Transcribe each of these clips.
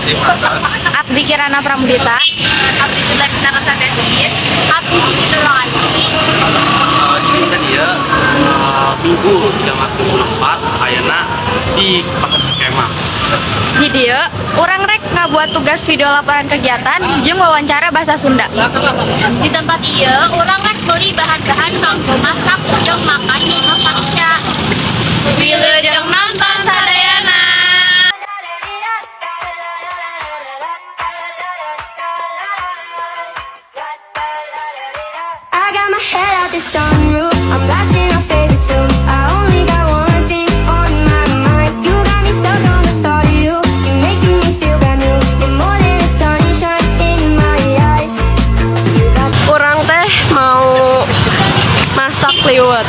Abdi Kirana Pramudita. Abdi Sunda Kita Rasa. Abdi Siti Nurul. Jadi kan dia Minggu 3 Maret 2024 ayeuna di Pasar Kemang. Di dieu urang rek ngabuat tugas video laporan kegiatan jeung wawancara bahasa Sunda. Di tempat ieu, urang rek beli bahan-bahan kanggo masak jeung makan di imah Parisya. Wilujeng nonton sadayana. I got my head out the sunroof. I'm blasting our favorite tunes. I only got one thing on my mind. You got me stuck on the thought of you. You're making me feel brand new. You're more than a sunshine in my eyes. You got Urang teh mau masak liwet.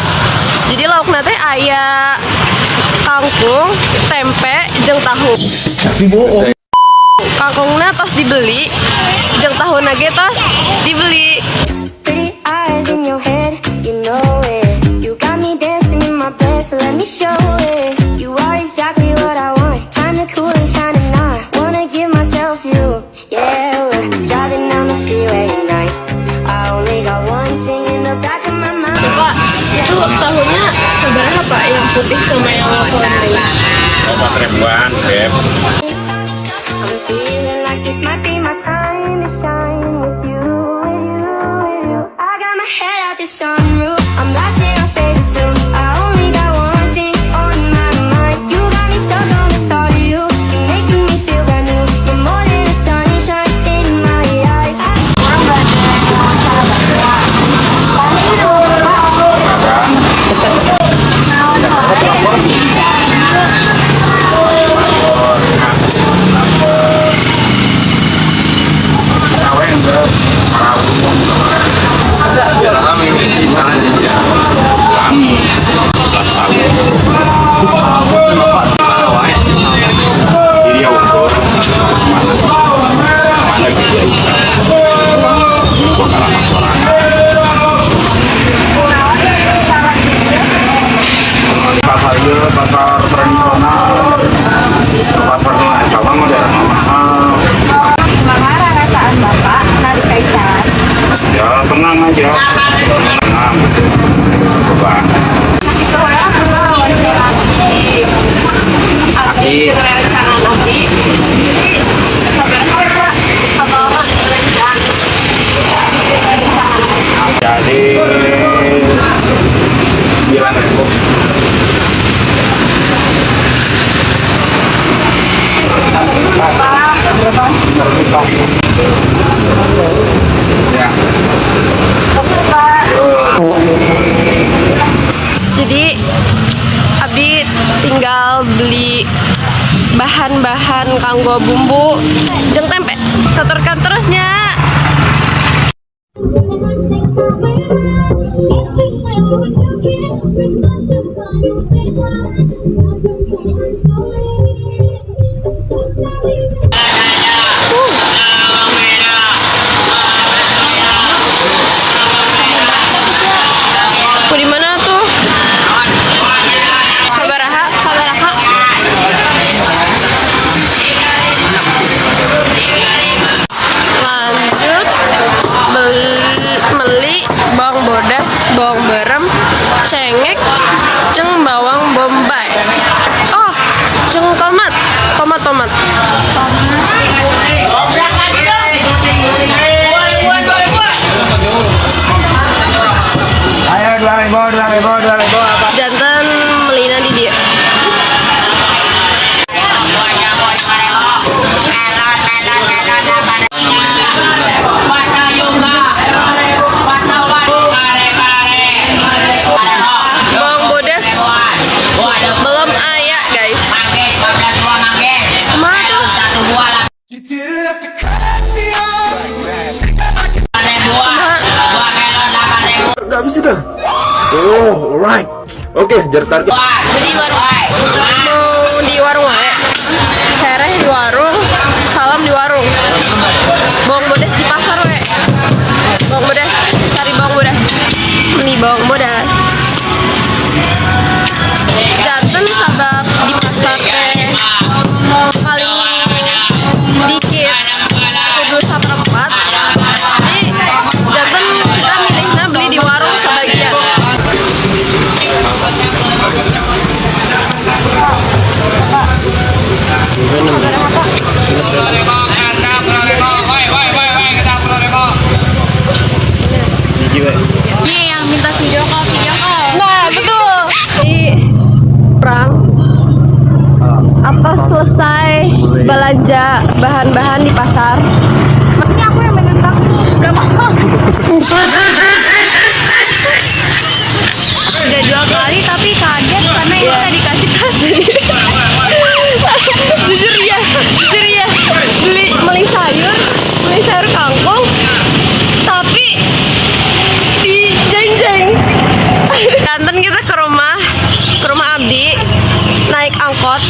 Jadi laukna teh aya kangkung, tempe, jeung tahu. Kangkungna tos dibeli, jeung tahuna ge tos dibeli. Pretty eyes in your head, you know it. You got me dancing in my bed, so let me show it. You are exactly what I want. Kinda cool and kinda not. Wanna give myself to you. Yeah, we're driving down the freeway at night. I only got one thing in the back of my mind. Pak, itu tahunya sabaraha, Pak, yang putih sama yang koneng? 4 ribuan, Beb. I'm feeling like this might be my time to shine with you, with you, with you. I got my head out the sunroof. I'm blasting our favorite tunes. I only got one thing on my mind. You got me stuck on the thought of you. You're making me feel brand new. You're more than a sunshine in my eyes. Urang bade wawancara baheula. Saha nama Bapak? Naon wae anu diical di dieu? Oh, sambel. Gawe enggak? Ya, kami misalnya ya, selama 11 tahun. Bapak mana wae? Jadi ya untuk mana mana gitu bisa. Pengalaman sorangan. Kunaon cara di dieu? Pasar ieu pasar tradisional. Pasar sama mah daerah mahal. Kumaha rarasaan Bapak nalika icalan? Ya, tenang aja. Tenang. Coba. Sakitu wae lah wawancara abdi. Abdi rerencangan abdi. Jadi sabaraha, Pak, sabaraha rencang? Jadi 9 ribu. Pak. Ya. Oke, Pak. Jadi abdi tinggal beli bahan-bahan kanggo bumbu jeung tempe. Tuturkan terus nya. Di mana tuh? Sabaraha? Sabaraha? Lanjut beli, beli bawang bodas, bawang berem, cengek, jeung bawang bombay. Oh, jeung tomat, tomat tomat. Ayo 2 ribu, 2 ribu, 2 ribu apa? Janten melina di dieu. Bawang bodas belum aya, guys. Kumaha tuh? Kumaha? Gak bisa kan? Oh, alright. Oke, jar target. Beli warung. Mau di warung wae. Sereh di warung, salam di warung. Bawang bodas di pasar we. Bawang bodas, cari bawang bodas. Beli bawang bodas. Janten sabab di pasar teh paling di Belanja bahan-bahan di pasar. Ini aku yang menentang. Gak mau. Udah dua kali, tapi kaget karena ini nggak dikasih kasih. Jujur ya, jujur ya. Beli beli sayur, beli sayur kangkung, tapi di jeng-jeng. Janten kita ke rumah Abdi naik angkot.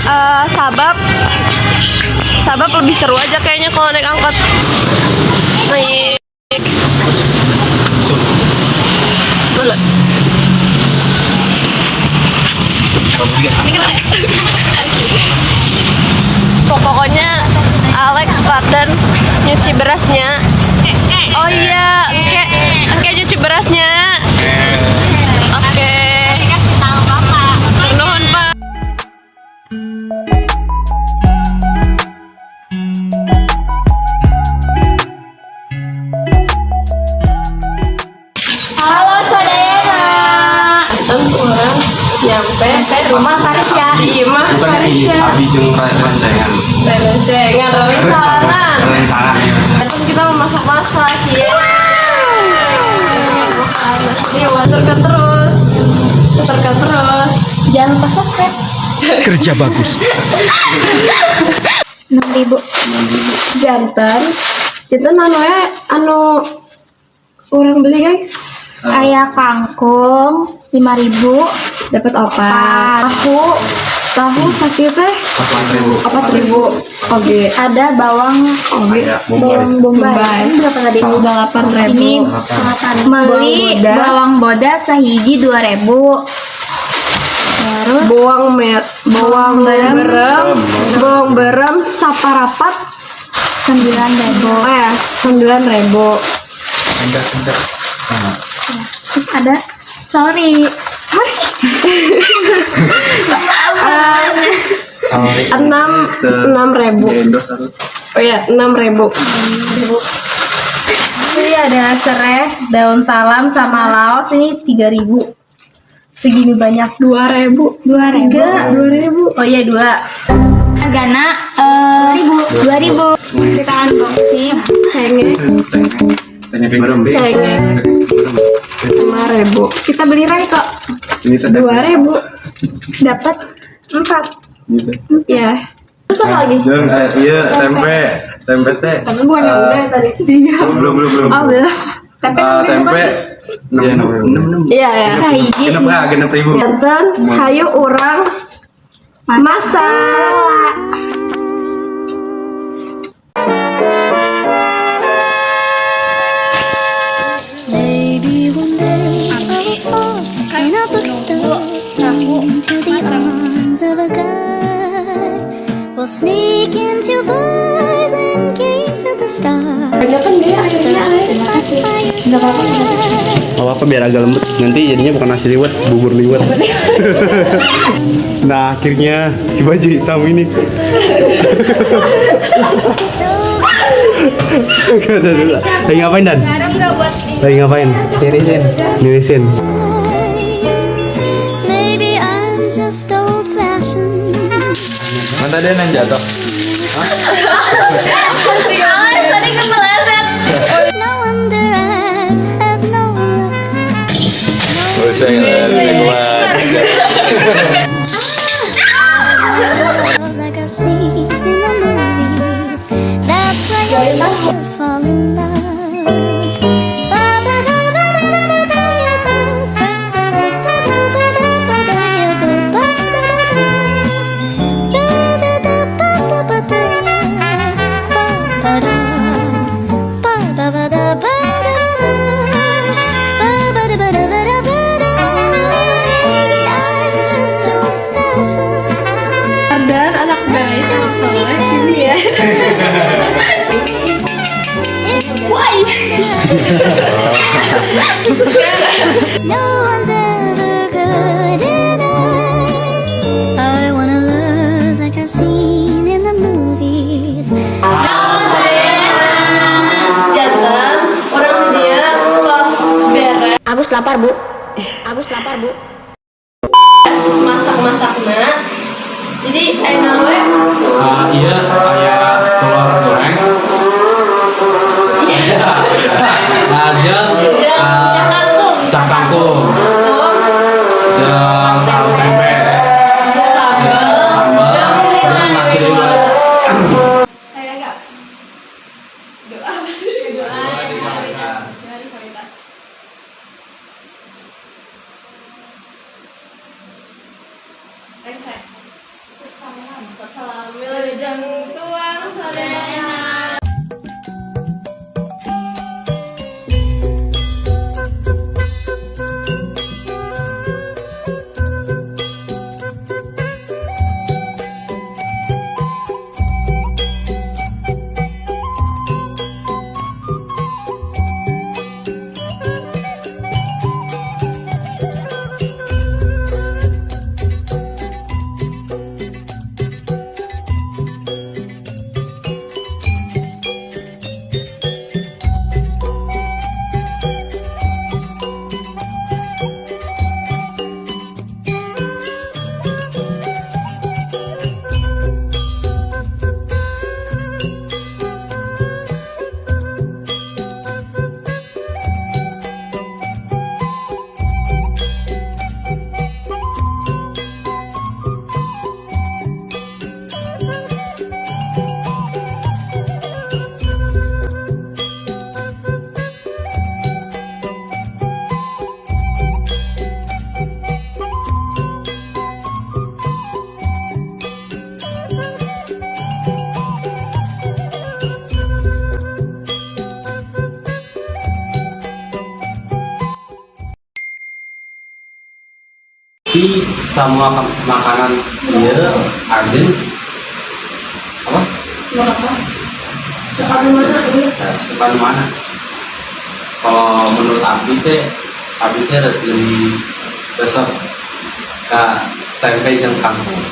Eh, sabab sabab lebih seru aja kayaknya kalau naik angkot. Naik. Dulu. Ini kan pokoknya Alex Paten nyuci berasnya. Oh iya, engke engke nyuci berasnya. Oke. Kasih tahu bapak. Nuhun, Pak. Halo, saudara. Urang nyampe Rumah Farisya. di imah Farisya. Abi jeung rencangan. Rencengan, rencana. Rencangan ya. Kan kita mau masak-masak ya. Ini terus terus, terus terus. Jangan lupa subscribe. Kerja bagus. 6.000. Janten, janten anu ya, anu urang beli, guys. Aya kangkung 5.000. Dapat apa? Tahu, tahu sakit teh 4.000. 4.000. Oke. Ada bawang Oke. bawang bombay. Bombay. Ini berapa tadi? 8.000. Ini beli Bawang bodas. Bawang bodas sahiji 2.000. Terus Bawang berem. berem, bawang berem saparapat 9.000. Oh ya, 9.000. Enggak, enggak. Terus ada, sorry. Sorry. Sorry. Enam 6.000. Oh ya, 6.000. Ini ada serai, daun salam sama laos, ini 3.000. Segini banyak. 2.000. 2.000. 2.000. Oh iya, dua. Hargana 2.000. Kita unboxing. Cengek, Cengek berem. cengek 5.000. Kita beli rai kok. Ini teh. 2.000. Dapat 4. Gitu. Ya. Terus apa lagi? Jeung iya, tempe. Tempe teh. Tapi bukan yang udah ya tadi. Iya. Belum, belum, belum. Oh, belum. Tempe Eh, 6.000 tempe kan? iya, enam enam enam. Iya, ya. Sahiji. Genep ah, 6.000. Janten, hayu urang masak. Maybe one day I will fall in a bookstore into the arms of a guy. We'll sneak into bars and gaze at the stars. Surrounded by fireflies. Gak apa-apa, biar agak lembut. Nanti jadinya bukan nasi liwet, bubur liwet. Nah, akhirnya si baju hitam ini. So Udah, udah, udah. Lagi ngapain, Dan? Lagi ngapain? Nirisin. Nirisin. Maybe I'm just old fashioned. Mana tadi yang jatuh? Tadi kepeleset. No wonder I've had no luck. Usai kuat. Love like I've seen in the movies. That's why I never fall in love. Maybe I'm just old fashioned. Dan anak baik, anak soleh sini ya. Why? No one's ever good enough. I wanna love like I've seen in the movies. Janten, urang di dieu tos beres. Agus lapar, Bu. Agus lapar, Bu. Masak-masakna. Jadi enak we. Iya, aya telur goreng. Nah, jeung Jeung kangkung. Cah kangkung. Jeung tahu tempe. Sambal. Sambal. Terus nasi liwet. Saya enggak. Doa apa sih? Doa. Doa di kawitan. Rengse. Salam wilujeng tuang sadayana. Di semua makanan iya anjeun apa? Suka di mana ini? Nah, suka di mana? Kalau menurut abdi teh lebih resep ka tempe jeung kangkung.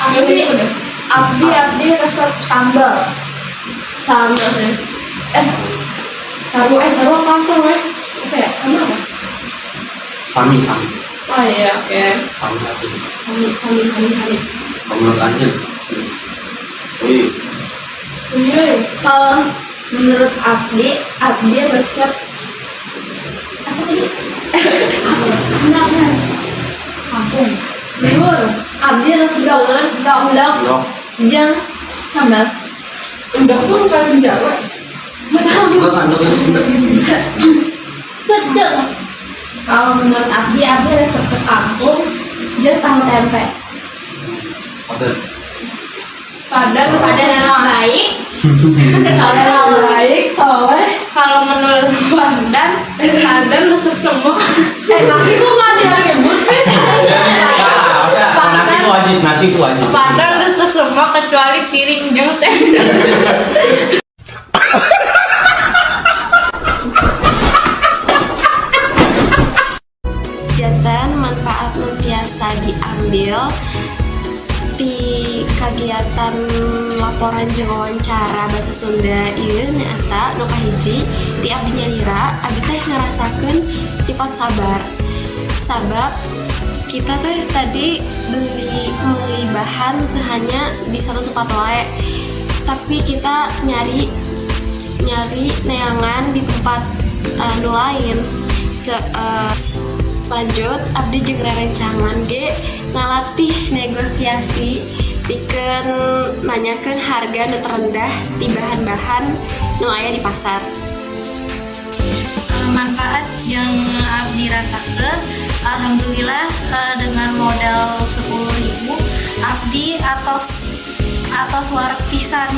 Abdi udah. Abdi resep sambal. Sama sih. Eh, saru, eh, saru apa asal weh? Apa ya? Sama apa? Sami sami. Oh iya, oke. Sami abdi. Sami, sami, sami, sami. Kalau menurut anjeun? Wih, Iya. Kalau menurut Abdi, Abdi resep apa tadi? Enggak, enggak. Kampung. Bubur. Abdi resep endog, endog, endog. Jeung sambal. Endog tuh bukan Jawa. Enggak, endog itu enggak. Cocok. Kalau menurut Abdi, Abdi resep ke kampung jeung tahu tempe. Oke. Padahal Pada anak baik. Kalau baik, soleh. Kalau menurut Fardan, Fardan resep semua. Eh, nasi kok nggak ada yang nyebut sih? Nah, udah, kalau nasi itu wajib, nasi itu wajib. Fardan resep semua kecuali piring jeung cendol. Janten manfaat nu tiasa diambil di kegiatan laporan jeung wawancara bahasa Sunda ieu nyaeta nu kahiji, ti abdi nyalira abdi teh ngerasakeun sifat sabar, sabab kita teh tadi beli beli bahan teu hanya di satu tempat wae, tapi kita nyari nyari neangan di tempat nu lain. Lanjut, abdi jeung rerencangan ge ngalatih negosiasi pikeun nanyakeun harga nu terendah di bahan-bahan nu aya di pasar. Manfaat yang abdi rasakan, alhamdulillah, dengan modal 10.000 abdi atos atos wareg pisan.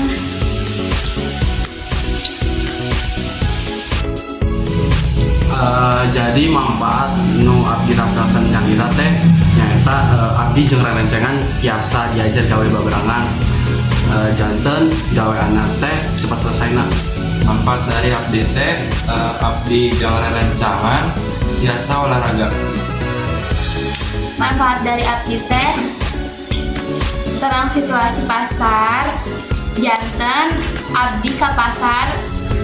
Jadi manfaat nu abdi rasakan nyalira teh nyaeta abdi jeung rerencangan biasa diajar gawe babarengan, janten gaweanna teh cepat selesai. Manfaat dari abdi teh, abdi jeung rerencangan biasa olahraga. Manfaat dari abdi teh terang situasi pasar, janten abdi ke pasar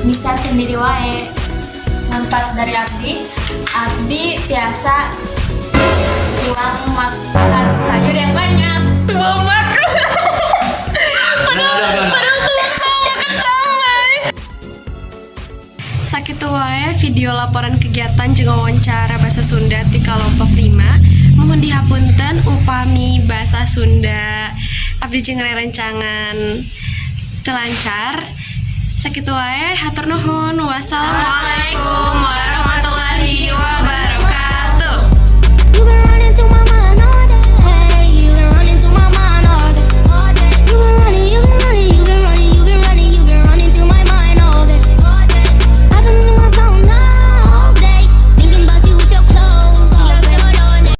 bisa sendiri wae. Manfaat dari abdi, abdi tiasa uang makan sayur yang banyak. Tua makan. video laporan kegiatan jeung wawancara bahasa Sunda ti kelompok 5. Mohon dihapunten upami bahasa Sunda abdi jeung rerencangan teu lancar. Sakitu wae, hatur nuhun. Wassalamualaikum.